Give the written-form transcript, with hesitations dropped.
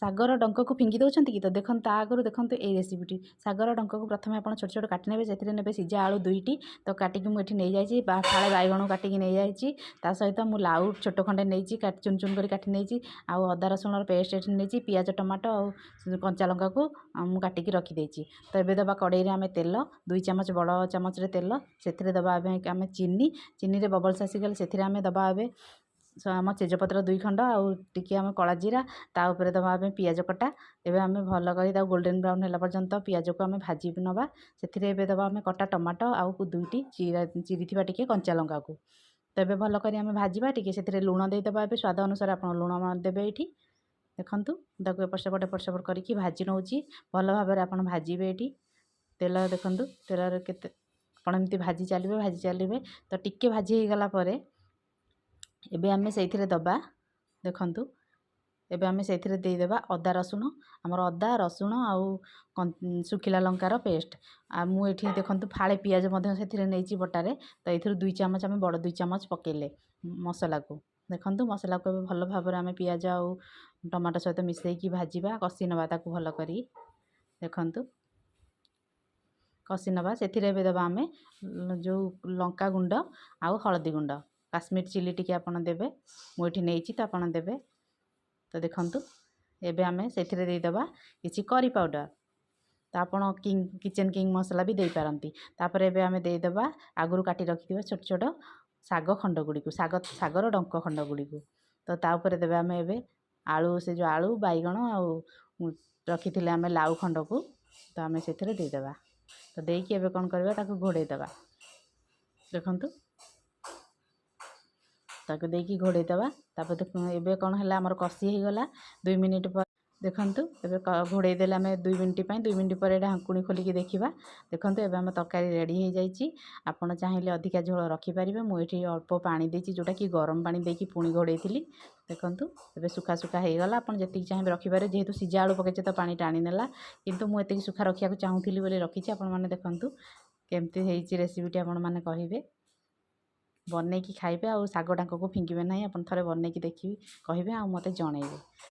ଶାଗର ଡଙ୍କକୁ ଫିଙ୍ଗି ଦେଉଛନ୍ତି କି? ତ ଦେଖନ୍ତୁ, ତା ଆଗରୁ ଦେଖନ୍ତୁ ଏଇ ରେସିପିଟି। ଶାଗର ଡଙ୍କକୁ ପ୍ରଥମେ ଆପଣ ଛୋଟ ଛୋଟ କାଟି ନେବେ। ସେଥିରେ ନେବେ ସିଝା ଆଳୁ ଦୁଇଟି, ତ କାଟିକି ମୁଁ ଏଠି ନେଇଯାଇଛି। ବା ଫାଳେ ବାଇଗଣ କାଟିକି ନେଇଯାଇଛି। ତା ସହିତ ମୁଁ ଲାଉ ଛୋଟ ଖଣ୍ଡେ ନେଇଛି, କାଟି ଚୁନ ଚୁନ କରି କାଟି ନେଇଛି। ଆଉ ଅଦା ରସୁଣର ପେଷ୍ଟ ଏଠି ନେଇଛି। ପିଆଜ, ଟମାଟୋ ଆଉ କଞ୍ଚା ଲଙ୍କାକୁ ମୁଁ କାଟିକି ରଖିଦେଇଛି। ତ ଏବେ ଦେବା କଡ଼େଇରେ ଆମେ ତେଲ, 2 ଚାମଚ, ବଡ଼ ଚାମଚରେ ତେଲ। ସେଥିରେ ଦେବା ଆମେ ଚିନି। ଚିନିରେ ବବଲ୍ସ ଆସିଗଲେ ସେଥିରେ ଆମେ ଦେବା ଏବେ ଆମ ତେଜପତ୍ର ଦୁଇ ଖଣ୍ଡ ଆଉ ଟିକିଏ ଆମେ କଳା ଜିରା। ତା ଉପରେ ଦେବା ଆମେ ପିଆଜ କଟା। ଏବେ ଆମେ ଭଲ କରି ତାକୁ ଗୋଲ୍ଡେନ୍ ବ୍ରାଉନ୍ ହେଲା ପର୍ଯ୍ୟନ୍ତ ପିଆଜକୁ ଆମେ ଭାଜି ନେବା। ସେଥିରେ ଏବେ ଦେବା ଆମେ କଟା ଟମାଟୋ ଆଉ ଦୁଇଟି ଚିରିଥିବା ଟିକେ କଞ୍ଚା ଲଙ୍କାକୁ। ତ ଏବେ ଭଲ କରି ଆମେ ଭାଜିବା ଟିକେ। ସେଥିରେ ଲୁଣ ଦେଇଦେବା ଏବେ। ସ୍ୱାଦ ଅନୁସାରେ ଆପଣ ଲୁଣ ଦେବେ ଏଇଠି। ଦେଖନ୍ତୁ, ତାକୁ ଏପଟ ସେପଟ ଏପଟ ସେପଟ କରିକି ଭାଜି ନେଉଛି। ଭଲ ଭାବରେ ଆପଣ ଭାଜିବେ ଏଇଠି। ତେଲ ଦେଖନ୍ତୁ, ତେଲରେ କେତେ ଆପଣ ଏମିତି ଭାଜି ଚାଲିବେ, ଭାଜି ଚାଲିବେ। ତ ଟିକେ ଭାଜି ହେଇଗଲା ପରେ ଏବେ ଆମେ ସେଇଥିରେ ଦେବା, ଦେଖନ୍ତୁ, ଏବେ ଆମେ ସେଇଥିରେ ଦେଇଦେବା ଅଦା ରସୁଣ, ଆମର ଅଦା ରସୁଣ ଆଉ ଶୁଖିଲା ଲଙ୍କାର ପେଷ୍ଟ। ଆଉ ମୁଁ ଏଠି ଦେଖନ୍ତୁ, ଫାଳେ ପିଆଜ ମଧ୍ୟ ସେଥିରେ ନେଇଛି ବଟାରେ। ତ ଏଇଥିରୁ 2 ଚାମଚ ଆମେ, ବଡ଼ 2 ଚାମଚ ପକାଇଲେ ମସଲାକୁ। ଦେଖନ୍ତୁ, ମସଲାକୁ ଏବେ ଭଲ ଭାବରେ ଆମେ ପିଆଜ ଆଉ ଟମାଟୋ ସହିତ ମିଶାଇକି ଭାଜିବା, କଷି ନେବା ତାକୁ ଭଲ କରି। ଦେଖନ୍ତୁ, କଷି ନେବା। ସେଥିରେ ଏବେ ଦେବା ଆମେ ଯେଉଁ ଲଙ୍କା ଗୁଣ୍ଡ ଆଉ ହଳଦୀ ଗୁଣ୍ଡ। କାଶ୍ମୀର ଚିଲି ଟିକେ ଆପଣ ଦେବେ। ମୁଁ ଏଠି ନେଇଛି, ତ ଆପଣ ଦେବେ। ତ ଦେଖନ୍ତୁ, ଏବେ ଆମେ ସେଥିରେ ଦେଇଦେବା କିଛି କରି ପାଉଡ଼ର। ତ ଆପଣ କିଚେନ୍ କିଙ୍ଗ ମସଲା ବି ଦେଇପାରନ୍ତି। ତାପରେ ଏବେ ଆମେ ଦେଇଦେବା ଆଗରୁ କାଟି ରଖିଥିବା ଛୋଟ ଛୋଟ ଶାଗ ଖଣ୍ଡ ଗୁଡ଼ିକୁ, ଶାଗର ଡଙ୍କ ଖଣ୍ଡ ଗୁଡ଼ିକୁ। ତ ତା ଉପରେ ଦେବେ ଆମେ ଏବେ ଆଳୁ, ସେ ଯେଉଁ ଆଳୁ, ବାଇଗଣ ଆଉ ରଖିଥିଲେ ଆମେ ଲାଉ ଖଣ୍ଡକୁ, ତ ଆମେ ସେଥିରେ ଦେଇଦେବା। ତ ଦେଇକି ଏବେ କ'ଣ କରିବା? ତାକୁ ଘୋଡ଼େଇ ଦେବା। ଦେଖନ୍ତୁ, ତାକୁ ଦେଇକି ଘୋଡ଼େଇ ଦେବା। ତାପରେ ଏବେ କ'ଣ ହେଲା? ଆମର କଷି ହେଇଗଲା। 2 ମିନିଟ୍ ପରେ ଦେଖନ୍ତୁ, ଏବେ ଘୋଡ଼େଇ ଦେଲେ ଆମେ 2 ମିନିଟ୍ ପାଇଁ। 2 ମିନିଟ୍ ପରେ ଢାଙ୍କୁଣୀ ଖୋଲିକି ଦେଖିବା। ଦେଖନ୍ତୁ, ଏବେ ଆମ ତରକାରୀ ରେଡ଼ି ହେଇଯାଇଛି। ଆପଣ ଚାହିଁଲେ ଅଧିକା ଝୋଳ ରଖିପାରିବେ। ମୁଁ ଏଠି ଅଳ୍ପ ପାଣି ଦେଇଛି, ଯେଉଁଟାକି ଗରମ ପାଣି ଦେଇକି ପୁଣି ଘୋଡ଼େଇଥିଲି। ଦେଖନ୍ତୁ, ଏବେ ଶୁଖା ଶୁଖା ହେଇଗଲା। ଆପଣ ଯେତିକି ଚାହିଁବେ ରଖିପାରିବେ। ଯେହେତୁ ସିଝା ଆଳୁ ପକେଇଛେ, ତ ପାଣି ଟାଣି ନେଲା, କିନ୍ତୁ ମୁଁ ଏତିକି ଶୁଖା ରଖିବାକୁ ଚାହୁଁଥିଲି ବୋଲି ରଖିଛି। ଆପଣମାନେ ଦେଖନ୍ତୁ କେମିତି ହେଇଛି ରେସିପିଟି, ଆପଣମାନେ କହିବେ। ବନେଇକି ଖାଇବେ ଆଉ ଶାଗ ଡାଙ୍କକୁ ଫିଙ୍ଗିବେ ନାହିଁ। ଆପଣ ଥରେ ବନେଇକି ଦେଖିବି, କହିବେ ଆଉ ମୋତେ ଜଣେଇବେ।